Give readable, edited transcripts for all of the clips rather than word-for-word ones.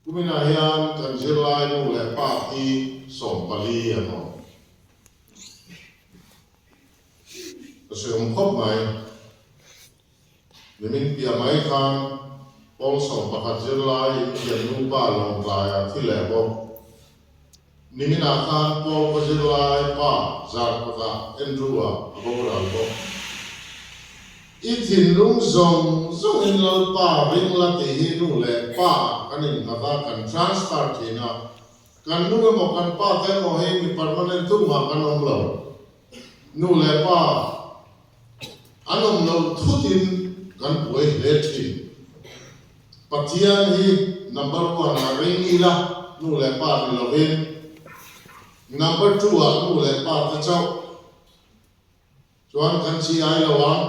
Kuminah hian kan zirlai nu leh pa hi 14 an awm. Ka sawi awm khawp mai. Nimin piah mai khan pawl 11 zirlai infiam nupa Lawngtlaiah thi leh bawk. Niminah khan pawl ka zirlai pa Zarkawtah Andrew-a a boral bawk. I thinlung zawng zawngin Lalpa ring la tih hi nu leh pa kan innghat a, kan transfer thin a. Kan nu emaw kan pa te emaw hi mi permanent tumah kan awm lo. Nu leh pa an awm loh thutin kan buai hle thin. Pathian hi number one ah ring ila nu leh pa ni lovin number two ah nu leh pa te chauh chuan kan chi ai lo ang,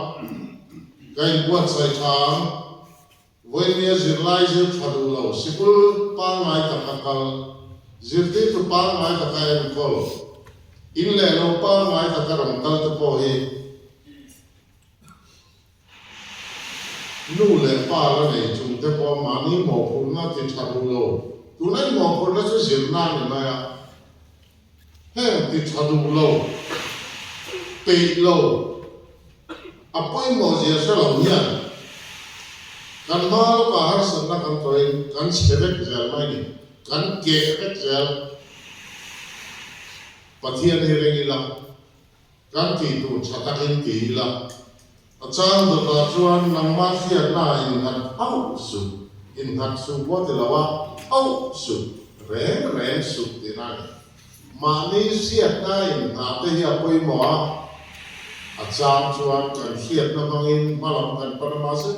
ka inbuatsaih tha ang. Vawinia zirlai zir tha duh lo, sikul pangngai taka kal, zirtirtu pangngai taka enkawl, in leh lo pangngai taka rawn kal te pawh hi nu leh pa la nei chung te pawh mahni mawhphurhna ti tha duh lo, tuna i mawhphurhna chu zirna a ni mai a, heng ti tha duh lo, peih lo, A pawimawh zia hre lo hian kan hma lawkah harsatna kan tawhin kan chhe vek zel mai ni, kan keh vek zel. Pathian hi ring ila, kan tih tur tha takin ti ila, a chang dawtah chuan nangmah hriatna innghat hauh suh, innghat suh pawh ti lo a, hauh suh, reng reng suh tihna a ni. Mahni hriatna inngah te hi a pawimawh a, a chang chuan kan hriatna hmangin hmalam kan pan a, mahse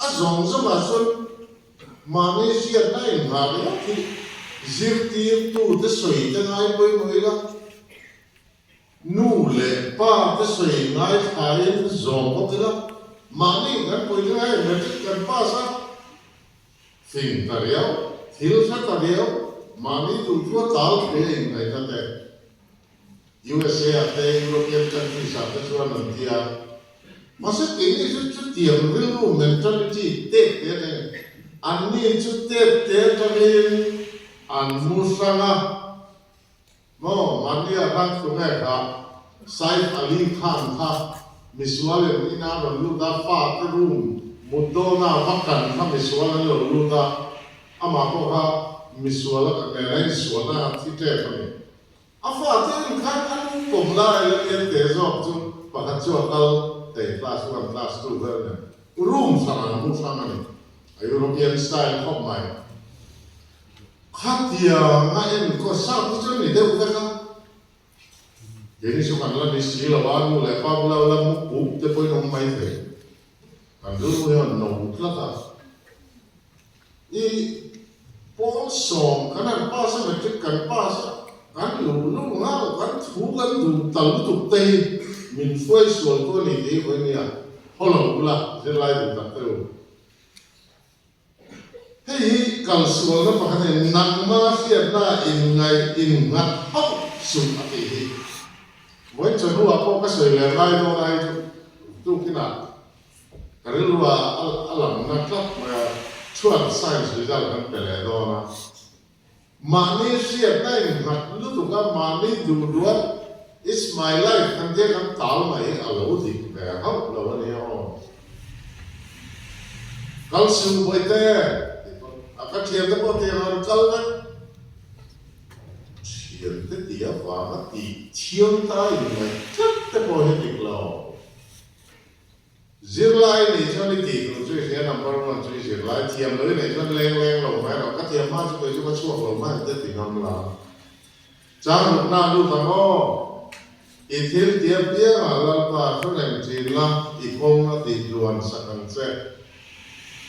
a zawng zawngah chuan mahni hriatna inngah ringawt hi zirtirtute sawi te ngai pawimawh ila, nu leh pa te sawi ngai thlaiin zawm bawk ila, mahni kan pawite ngai matric kan pass a, Fing ta riau, thil hre ta riau, mahni duh chu a tal thei a innghaihna te. USA ah te, European countries ah te chuan an ti a. Mahse keini chu chutiang rilru mentality tet te atangin, anni chu tet te atangin an mu hrang a. Maw, mahnia khan tunge kha Saif Ali Khan kha misual in ina rawn lut a, fa te room mut dawna va kan kha misual an lo lut a, amah pawh kha misual a nen a insualna a thi tep a ni. A fa te in khan a nu pawm lai la lian te zawk chu pakhat chu a kal thei class one class two vel nen room hrang an mu hrang a ni, a European style khawp mai. Khatiang a enkawl sap hi chuan ni deuh vek a, keini chu kan la ni si lo a, nu leh pa bula la mu pup te pawhin awm mai thei, kan rilru hian no tlat a, i pawl sawm kan han pass a, matric kan pass a, kan luh luh nghal, kan thu kan duh ta lutuk te hi min hruai sual tu a ni tih hi vawiin nia haw lo bula zirlai duh tak te u. Hei hi kalsualna pakhat a ni, nangma hriatna inngaih innghat hauh suh a tih hi. Vawiin chawhnuah pawh ka sawi leh ngai dawn a, hei chu tukinah ka rilruah a langna tlat mai a, chhuan science result kan pe leh dawn a. Mahni hriatna innghat lutuk a, mahni duh duat It's my life kan tia kan tal mai hi a lo dik ve hauh lo a nia aw. Kal siu bawihte tih pawh a ka thiante pawh tiang a rawn kal vek. Thiante tih avanga tih thiam ta inngaih tlat te pawh hi dik lo. Zirlai nei chuan i tih tur chu i hria number one chu i zirlai thiam lo i neih chuan leng leng lo mai rawh ka thiam hma chu kei chu ka chhuak lo mai ang te ti ngam la chang rukna a lut ang aw i thil tia piangah Lalpa thu reng thin la i kawng a tih tluan sak ang che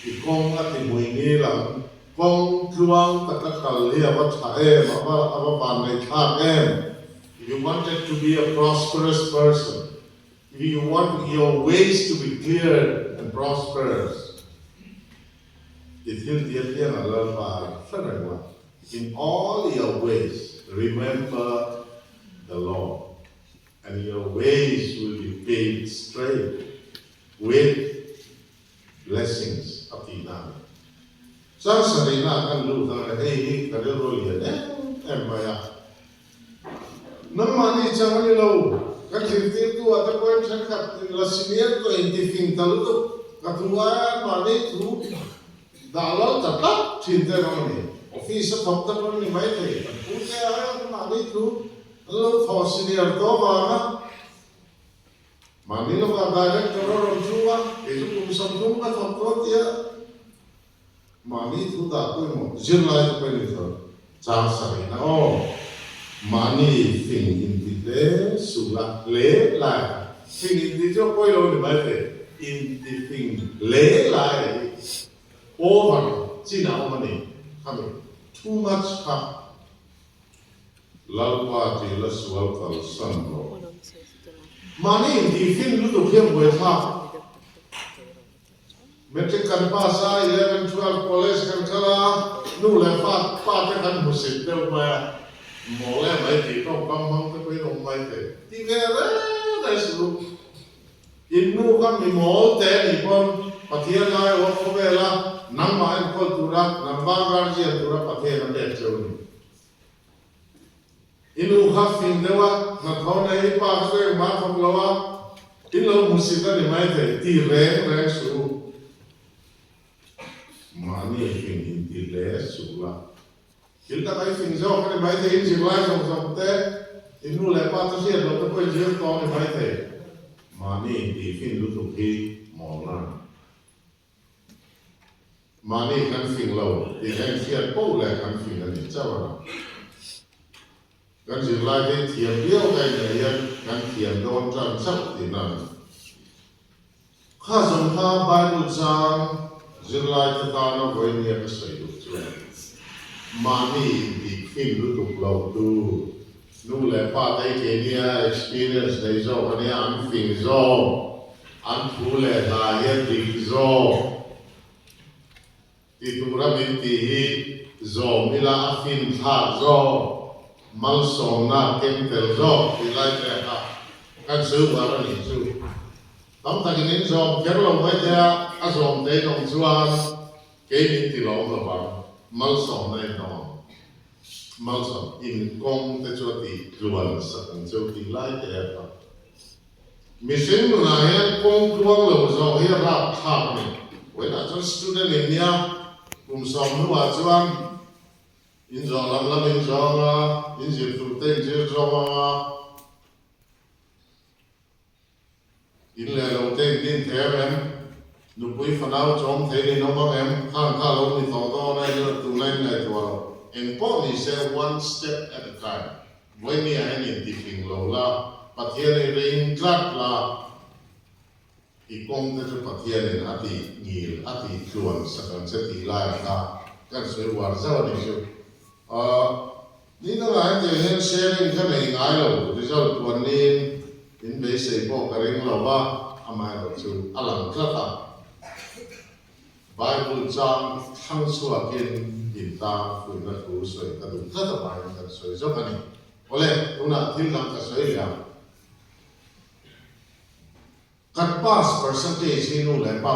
i kawng a ti mui ngil ang kawng tluang taka kal hi a va tha em a va a va vanneih thlak em if you wanted to be a prosperous person If you want your ways to be clear and prosperous, i thil ti apiang a Lalpa hre reng la, in all your ways remember the Lord and your ways will be paved straight with blessings a tihna a ni. Chang sarihna ah kan lut ang e, hei hi ka rilru a lian em em mai a. Nangmahni chang a ni lo, kan zirtirtu ah te pawhin thenkhat la senior tawh intifing ta lutuk, ka thu aia mahni thu dah lal ta tlat thin te rawng a ni. Office a thawk te pawh an ni maithei, kan pu te aia mahni thu an lo thawh senior tawh avanga mahni lawkah director a rawn thu a, kei chu kum 30 ka thawk tawh tia Mahni thu dah pawimawh zirlai te pawhin i zawrh chang sarihna aw. Mahni fing inti hle suh la, hle lai a. Fing inti chu a pawi lo ni mai thei, inti fing hle lai a hi over chin a awm a ni khami too much kha Lalpa tih la sual kalsan rawh. Mahni inti fin lutuk hian buaithlak. Matric kan pass a, eleven, twelve college kan kal a, nu leh fa pa te kan hmu sit deuh mai a, mawl em mai tih tawngkam hmang te pawhin awm mai thei. Ti ve reng reng suh u. In nu kha mi mawl te nih pawn Pathian aiawh khawvela nangmah enkawl tura, nangmah guardian tura Pathian a pek cheu a ni. I nu kha fing deuh a, hnathawh nei i pa kha chu engmah a thawk lo a, in lo hmusit a ni maithei, ti reng reng suh u. Mahni fing in ti hle suh la. Thil tak a i fing zawk a ni maithei, in zirlai zawng zawng te, in nu leh pa te hriat loh te pawh in zir tawh a ni maithei. Mahni intih fin lutuk hi mawl a ni. Mahni kan fing lo tih a inhriat poh leh kan fing a nih chauh a ni. Kan zirlaite hi thiam viau ka inneih hian kan thiam dawn tan chauh tihna a ni. Kha zawng kha Bible chang zirlaite tana vawinia ka sawi duh chuan mahni intih fin lutuk lo tu Nu leh pa te hi keini a experience nei zawk a nia, an fing zawk, an thu leh hla hi a dik zawk ti tura min tih hi zawm ila a fin thlak zawk, malsawmna a keng tel zawk tih lai te kha kan sawi uar a nih chu. Tam takin in zawm kher lo mai thei a, a zawm te in awm chuan kei min ti lawm lo vang, malsawmna in dawng ang. Malsawm in kawng te chu a tih tluan sak ang cheu tih lai te a kha. Mihring nunah hian kawng tluang lo zawh hi a rap thlak a ni. Vawiinah chuan student in nia kum 10 hnuah chuan in zawh lam lam in zawng a, in zir tur te in zir zawng ang a. In leh lo te in din thei ang em? Nupui fanau chawm thei niin awm ang em? Khang kha lo ni tawh dawn a, in tuna in ngaihtuah lo. Eng pawh ni se one step at a time. Vawinia hian in ti fing lo la, Pathian i ring tlat la, i kawng te chu Pathianin a tih ngil, a tih tluan sak ang che tih laiah kha kan sawi uar zauh a nih chu. Ahh. Ni dangah hetiang hian sharing ka nei ngai lo, result puan niin in beisei pawh ka ring lo va, amaherawh chu a lang tlat a. Bible chang thlang chhuakin in tan fuihna thu sawi ka duh tlat avangin kan sawi zawk a ni. Awle, tunah thil dang ka sawi leh ang. Kan pass percentage hi nu leh pa.